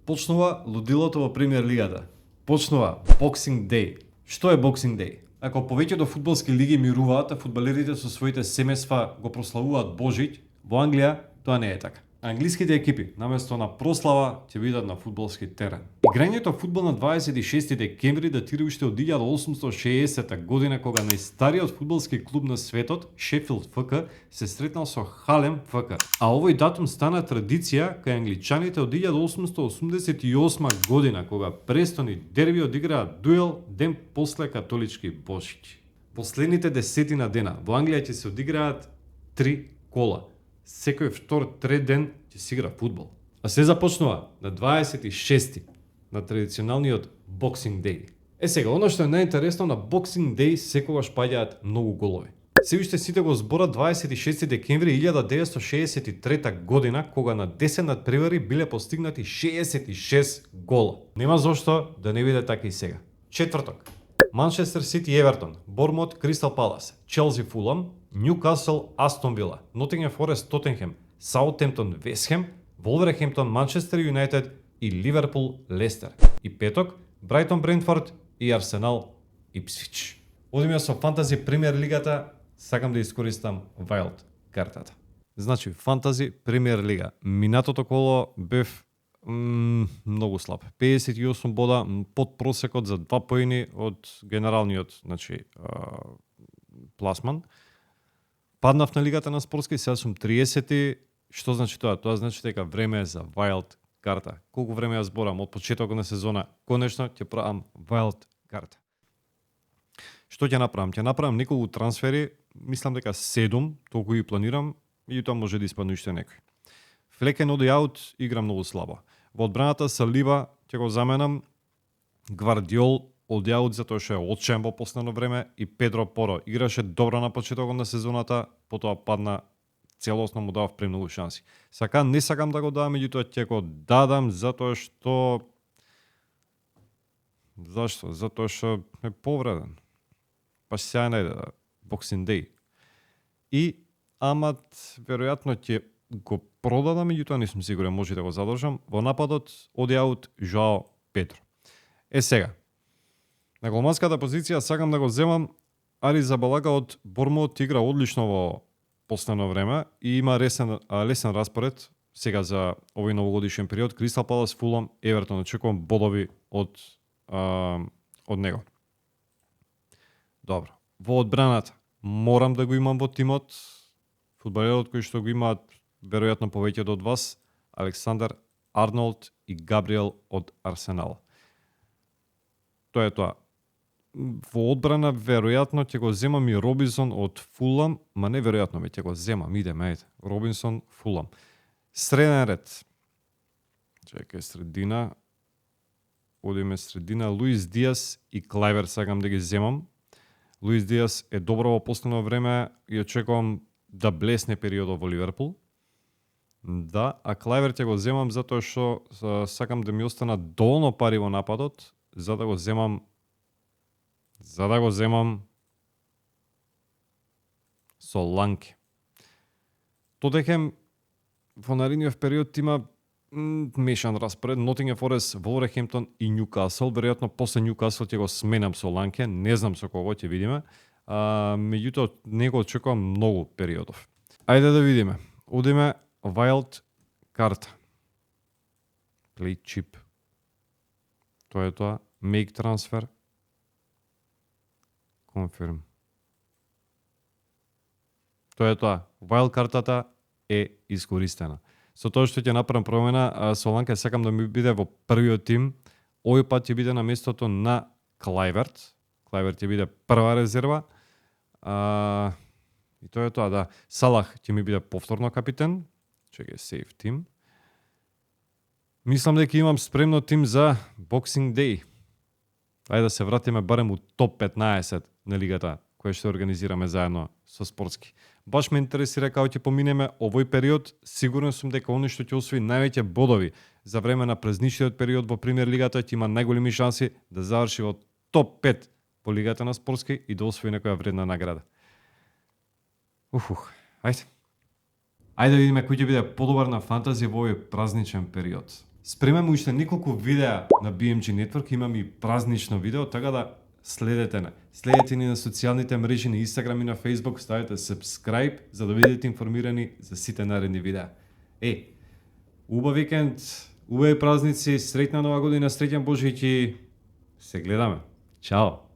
Почнува лудилото во премиер лигата. Почнува Boxing Day. Што е Boxing Day? Ако повеќето фудбалски лиги мируваат, а фудбалерите со своите семејства го прославуваат Божиќ, во Англија тоа не е така. Англиските екипи, наместо на прослава, ќе бидат на фудбалски терен. Играњето фудбал на 26 декември датира уште од 1860 година, кога најстариот фудбалски клуб на светот, Шефилд ФК, се сретнал со Халем ФК. А овој датум стана традиција кај англичаните од 1888 година, кога престони дерби одиграат дуел ден после католички Божиќ. Последните десетина дена во Англија ќе се одиграат 3 кола. Секој втор трет ден ќе се игра фудбал. А се започнува на 26-ти, на традиционалниот Boxing Day. Сега, оно што е најинтересно, на Boxing Day секогаш паѓаат многу голови. Се уште сите го зборат 26 декември 1963 година, кога на 10 надпревари биле постигнати 66 гола. Нема зошто да не биде така и сега. Четврток. Манчестер Сити Евертон, Бормут Кристал Палас, Челси Фулам, Ньюкасл Астон Вила, Нотингем Форест Тотенхем, Саутемптон Вестхем, Волверхемптон Манчестер Юнайтед и Ливерпул Лестер. И петок Брайтон Брентфорд и Арсенал Ипсвич. Одиме со фантази премиер лигата, сакам да искористам Wild картата. Значи фантази премиер лига. Минатото коло бев многу слаб. 58 бода под просекот за 2 поени од генералниот, значи пласман. Паднав на лигата на спортски, сега сум 30-ти. Што значи тоа? Тоа значи дека време е за Wild карта. Колку време ја зборам од почетокот на сезона, конечно ќе правам Wild карта. Што ќе направам? Ќе направам неколку трансфери, мислам дека 7, толку и планирам, и тоа може да испадне уште некој. Флекен оди аут, игра многу слабо. Во одбраната Салиба ќе го заменам, Гвардиол оди аут затоа што е очен во последно време и Педро Поро играше добро на почетокот на сезоната, потоа падна, целосно му дав премногу шанси. Сака не сакам да го дадам, меѓутоа ќе го дадам затоа што Зашто? Затоа што е повреден. Па сега најде Boxing Day. И Амат веројатно ќе го продадам, меѓутоа не сум сигурен, може да го задржам. Во нападот оди аут Жоао Педро. Сега, на голманската позиција сакам да го земам Ари Забалага од Бормут, игра одлично во последно време и има лесен распоред сега за овој новогодишен период. Кристал Палас, Фулам, Евертон, очекувам бодови од него. Добро. Во одбраната морам да го имам во тимот фудбалерот кој што го имаат веројатно повеќе од вас, Александар Арнолд и Габриел од Арсенал. Тоа е тоа. Во одбрана веројатно ќе го земам и Робинсон од Фулам, ма не веројатно, ќе го земам, идеме, Робинсон, Фулам. Среден ред. Чекај, средина. Одиме средина. Луис Диас и Клајвер сакам да ги земам. Луис Диас е добро во последно време и очекувам да блесне периодот во Ливерпул. Да, а Клајвер ќе го земам затоа што сакам да ми останат доволно пари во нападот, за да го земам Соланке. Тотенхем во наредниот период има мешан распоред. Нотингем Форест, Волверхемптон и Ньюкасл. Веројатно после Ньюкасл ќе го сменам Соланке, не знам со кого, ќе видиме. Меѓутоа него очекувам многу периодов. Ајде да видиме. Одиме Wild карта. Play chip. Тоа е тоа. Make transfer. Confirm. Тоа е тоа. Wild картата е искористена. Со тоа што ќе направам промена, Соланка сакам да ми биде во првиот тим. Овој пат ќе биде на местото на Клајверт. Клајверт ќе биде прва резерва. И тоа е тоа, да. Салах ќе ми биде повторно капитен. Чекај, save тим. Мислам дека имам спремно тим за Boxing Day. Ајде да се вратиме барем у топ 15 на лигата, која што организираме заедно со спортски. Баш ме интересира како ќе поминеме овој период. Сигурен сум дека оној што ќе освои највеќе бодови за време на празничниот период во премиер лигата ќе има најголеми шанси да заврши во топ 5 во лигата на спортски и да освои некоја вредна награда. Ајде. Ајде да видиме кој ќе биде подобар на фантази во овој празничен период. Спремаме уште неколку видеа на BMG Network, имам и празнично видео, така да следете не. Следете ни на социјалните мрежи, на Instagram и на Facebook, ставете subscribe за да бидете информирани за сите наредни видеа. Убав викенд, убави празници, среќна нова година, среќен Божик и се гледаме. Чао!